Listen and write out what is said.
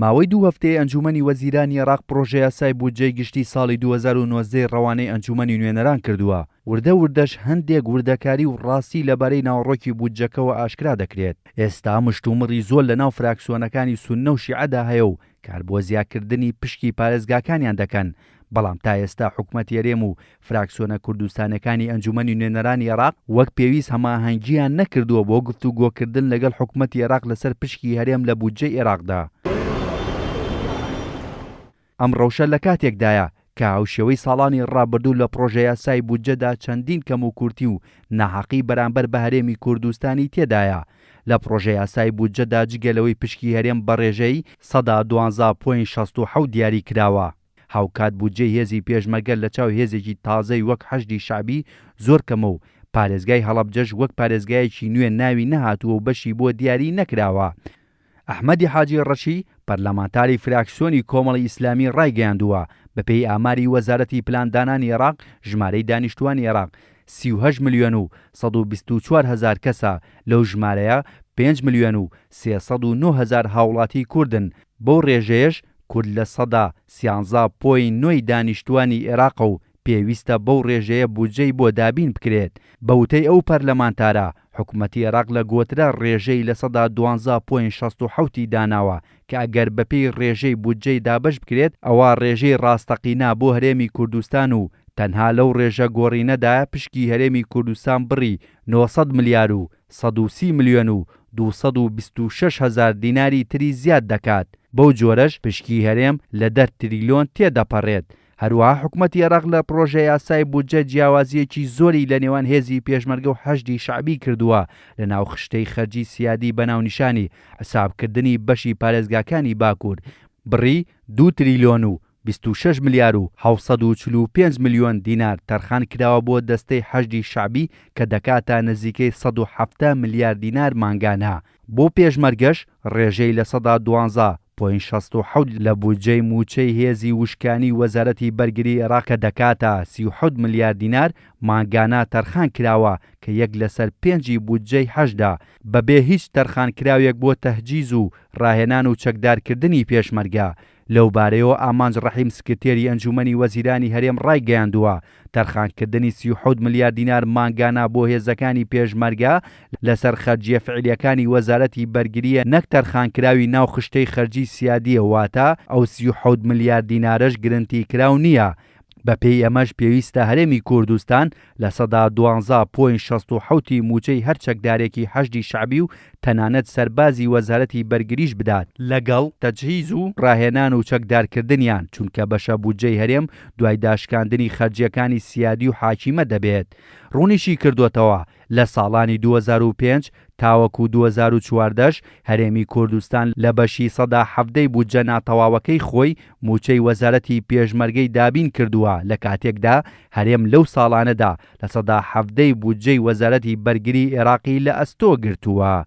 ماوەی دوو هەفتەیە ئەنجوومەنی وەزیرانی عێراق پڕۆژەیاسای بودجەی گشتی ساڵی 2019 ی ڕەوانەی ئەنجوومەنی نوێنەران کردووە، وردە وردەش هەندێک وردەکاری و ڕاستی لەبارەی ناوەڕۆکی بودجەکەوە ئاشکرا دەکرێت. ئێستا مشتومڕی زۆر لەناو فراکسیۆنەکانی سوننە و شیعەدا هەیە و کار بۆ زیاکردنی پشکی پارێزگاکانیان دەکەن، بەڵام تا ئێستا حکومەتی هەرێم و فراکسیۆنە کوردستانیەکانی ئەنجومەنی نوێنەرانی عێراق وەک پێویست هەماهەنگییان نەکردووە بۆ گفتوگۆکردن لەگەڵ حکومەتی عێراق لەسەر پشکی هەرێم لە بودجەی عێراقدا. ئەم ڕەوشە لە کاتێکدایە کە هاوشێوەی ساڵانی ڕابردوو لە پڕۆژەیاسای بودجەدا چەندین کەموکورتی و ناحەقی بەرامبەر بە هەرێمی کوردستانی تێدایە. لە پڕۆژەیاسای بودجەدا جگە لەوەی پشکی هەرێم بە ڕێژەی، 12.67%، دیاری کراوە، هاوکات بودجەی هێزی پێشمەرگە لە چاو هێزێکی تازەی وەک حەشدی شەعبی زۆر کەمە و پارێزگای هەڵەبجەش وەک پارێزگایەکی نوێ ناوی نەهاتووە و بەشی بۆ دیاری نەکراوە. ئەحمەدی حاجی ڕەشی، پەرلەمانتاری فراکسیۆنی کۆمەڵی ئیسلامی ڕایگەیاندووە، بەپێی ئاماری وەزارەتی پلاندانانی عێراق، ژمارەی دانیشتووانی عێراق 38 ملیۆن و 124 هەزار کەسە، لەو ژمارەیە 5 ملیۆن و 309 هەزار هاوڵاتیی کوردن، بەو ڕێژەیەش کورد 13.9 ی دانیشتووانی عێراقە و پێویستە بەو ڕێژەیە بودجەی بۆ دابین بکرێت. بە وتەی ئەو پەرلەمانتارە، حکومەتی عێراق لە گۆترە ڕێژەی 12.67% ی داناوە کە ئەگەر بەپێی ڕێژەی بودجەی دابەش بکرێت ئەوا ڕێژەی ڕاستەقینە بۆ هەرێمی کوردستان و تەنها لەو ڕێژە گۆڕینەدا پشکی هەرێمی کوردستان بڕی 900 ملیار و 130 ملیۆن و 226 هەزار دیناری تری زیاد دەکات، بەو جۆرەش پشکی هەرێم لە دە تریلۆن تێدەپەڕێت. هەروەها حکومەتی عێراق لە پڕۆژەیاسای بودجە جیاوازییەکی زۆری لە نێوان هێزی پێشمەرگە و حەشدی شەعبی کردووە لە ناو خشتەی خەرجی سیادی بە ناونیشانی حسابکردنی بەشی پارێزگاکانی باکوور بڕی دوو تریلۆن و 26 ملیار و 745 ملیۆن دینار تەرخان کراوە بۆ دەستەی حەشدی شەعبی کە دەکاتە نزیکەی 170 ملیار دینار مانگانە بۆ پێشمەرگەش ڕێژەی 12.67% لە بودجەی مووچەی هێزی وشکانی وەزارەتی بەرگری عێراق کە دەکاتە 37 ملیار دینار مانگانە تەرخان کراوە کە یەک لەسەر پێنجی بودجەی حەشدە بەبێ هیچ تەرخانکراوێک بۆ تەجهیز و ڕاهێنان و چەکدارکردنی پێشمەرگە. لەوبارەیەوە ئامانج ڕەحیم سکرتێری ئەنجوومەنی وەزیرانی هەرێم ڕایگەیاندووە، تەرخانکردنی 37 ملیار دینار مانگانە بۆ هێزەکانی پێشمەرگە لەسەر خەرجییە فعلییەکانی وەزارەتی بەرگرییە نەک تەرخانکراوی ناو خشتەی خەرجی سیادییە واتە ئەو 37 ملیار دینارەش گرنتی کراو نییە بەپێی ئەمەش پێویستە هەرێمی کوردستان 12.67% ی مووچەی هەر چەکدارێکی حەشدی شەعبی و تەنانەت سەربازی وەزارەتی بەرگریش بدات، لەگەڵ تەجهیز و ڕاهێنان و چەکدارکردنیان، چونکە بەشە بودجەی هەرێم دوای داشکاندنی خەرجییەکانی سیادی و حاکیمە دەبێت. ڕوونیشی کردۆتەوە، لە ساڵانی 2005 تاوەکو 2014 ش هەرێمی کوردستان لە بەشی 17% ی بودجە ناتەواوەکەی خۆی مووچەی وەزارەتی پێشمەرگەی دابین کردووە لە کاتێکدا هەرێم لەو ساڵانەدا 17% ی بودجەی وەزارەتی بەرگری عێراقی لە ئەستۆ گرتووە.